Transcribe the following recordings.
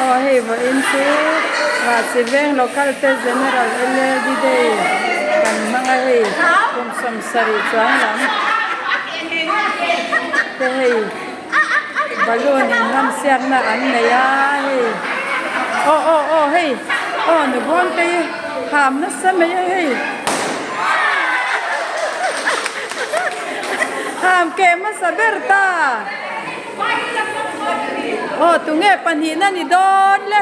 Aw hei vawiin chu Vahsi veng Local te General LLD Day kan hmang a hei kum 70 chuang lam te hei balloon in ram siakna an nei a hei aw aw aw hei aw nu buang te hi ham nasa mai a hei ham keh hmasa ber ta. Aw tunge pahnihna ni dawn le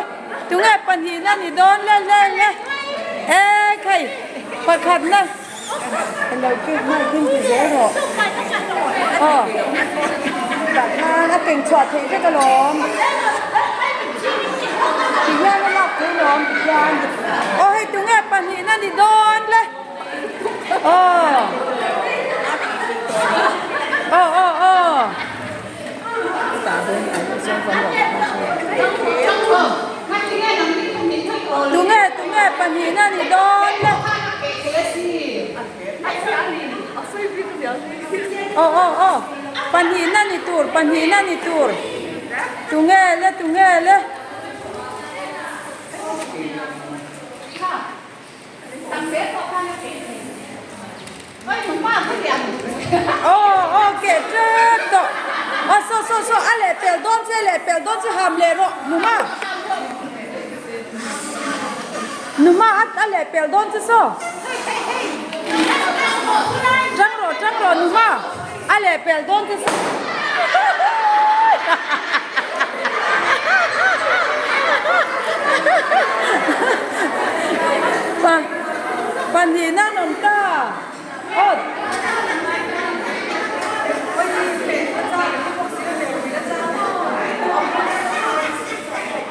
tunge pahnihna ni dawn le le le e khai pakhatna lo chu hmai khin ti zel rawh aw tah khan a keng chhuah theih vek alawm ti hian a lak theih lawm ti hian aw hei tunge pahnihna ni dawn le aw aw aw aw. Tunge tunge pahnihna ni dawn le. Aw aw aw pahnihna ni tur pahnihna ni tur tunge le tunge le. Aw aw keh tep tawh aw saw saw saw a leh pel dawn che leh pel dawn che ham leh rawh numa numa a a leh pel dawn che saw tang rawh tang rawh numa a leh pel dawn che saw Pahnihna an awm ta. Awt.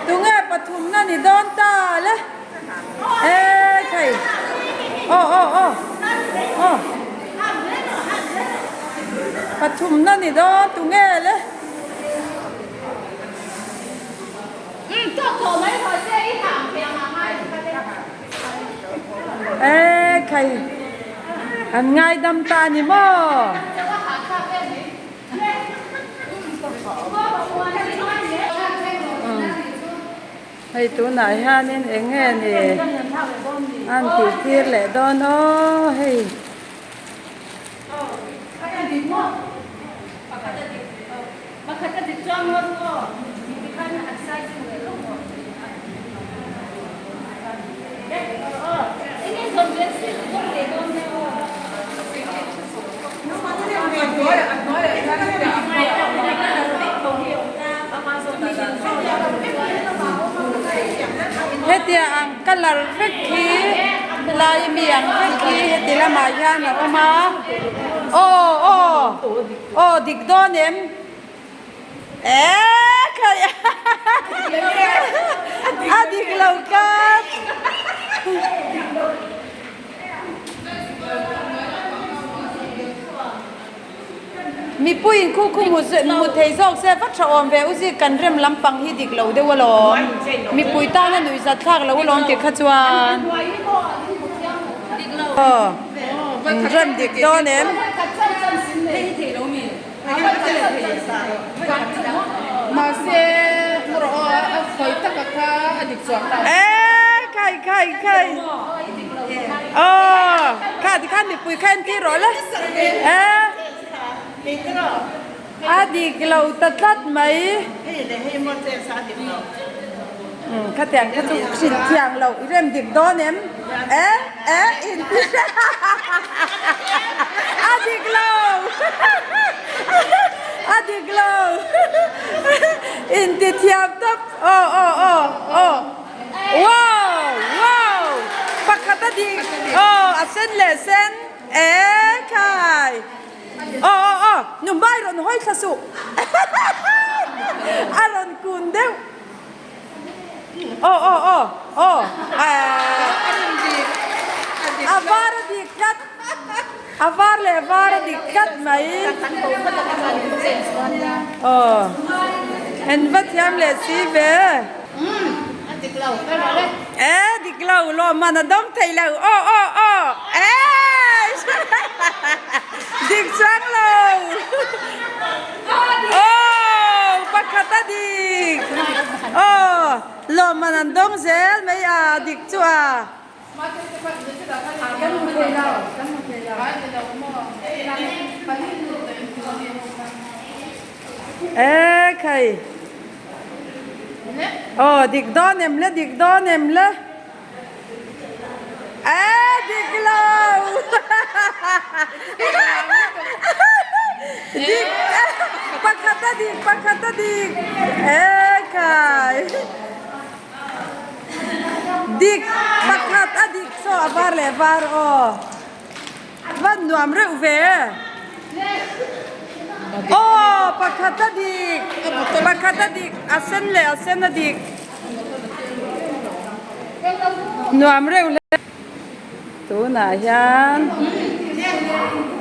Tunge pathumna ni dawn ta le? E thei. Aw aw aw. Aw. Pathumna ni dawn tunge le? E khai an ngaidam ta a ni maw? Hei tunah hianin eng nge ni an tih tir leh dawn aw hei. Hetia ang colour vek hi helai mi ang vek hi heti lamah hian a awm a aw aw aw dik dawn em eee khai a dik lo tlat. Mipuiin khu khu hmu hmu thei zawk se va tha awm ve u zik kan rem lampang hi dik lo deuh alawm. Mipui tana nuih zat thlak lo alawm tih kha chuan aw in rem dik dawn em? Eee khai khai khai aw kha tikhan mipui kha en tir rawh le eee a dik lo ta tlat mai khatiang kha chu hrilh thiang loh i rem dik dawn em e e in ti a dik lo a dik lo in ti thiam tawp aw aw aw aw wow wow pakhat a dik aw a sen leh sen e khai. Aw aw aw, nu hmai rawn hawi thla suh. A rawn kun deuh. Aw aw aw aw a var a dik tlat. A var leh var a dik tlat mai. Aw en va thiam leh si ve. E dik lo lawmman a dawng thei lo aw aw aw e dik chuang lo aw pakhat a dik aw. Lawmman an dawng zel mai a dik chu a. E khai. Aw dik dawn em le dik dawn em le. E dik lo. Dik pakhat a dik pakhat a dik. E khai. Dik pakhat a dik chaw a var leh var aw. Van nuam reuh ve. Aw pakhat a dik pakhat a dik a sen leh a sen a dik. Nuam reuh hle. Tunah hian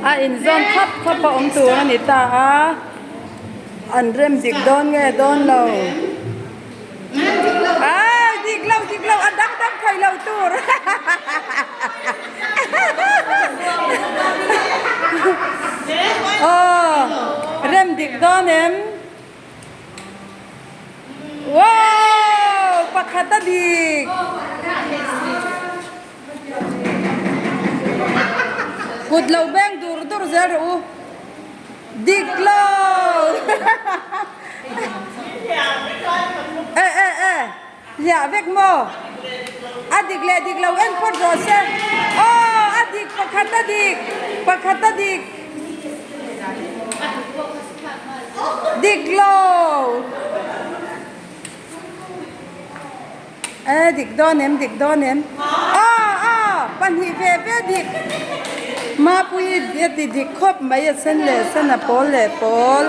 a inzawn khap khap a awm tur a ni ta a. An rem dik dawn nge dawn lo. Ai dik lo dik lo a dang dang khawi lo tur. Aw rem dik dawn em? Wow pakhat a dik. Kut lo beng dur dur zel rawh u. Dik lo. E e e hliah vek maw? A dik leh dik lo en phawt rawh se. Aw a dik pakhat a dik pakhat a dik. Dik lo. E dik dawn em dik dawn em. Aw aw pahnih ve ve dik. Mapuii a ti dik khawp mai a sen leh sen a pawl leh pawl.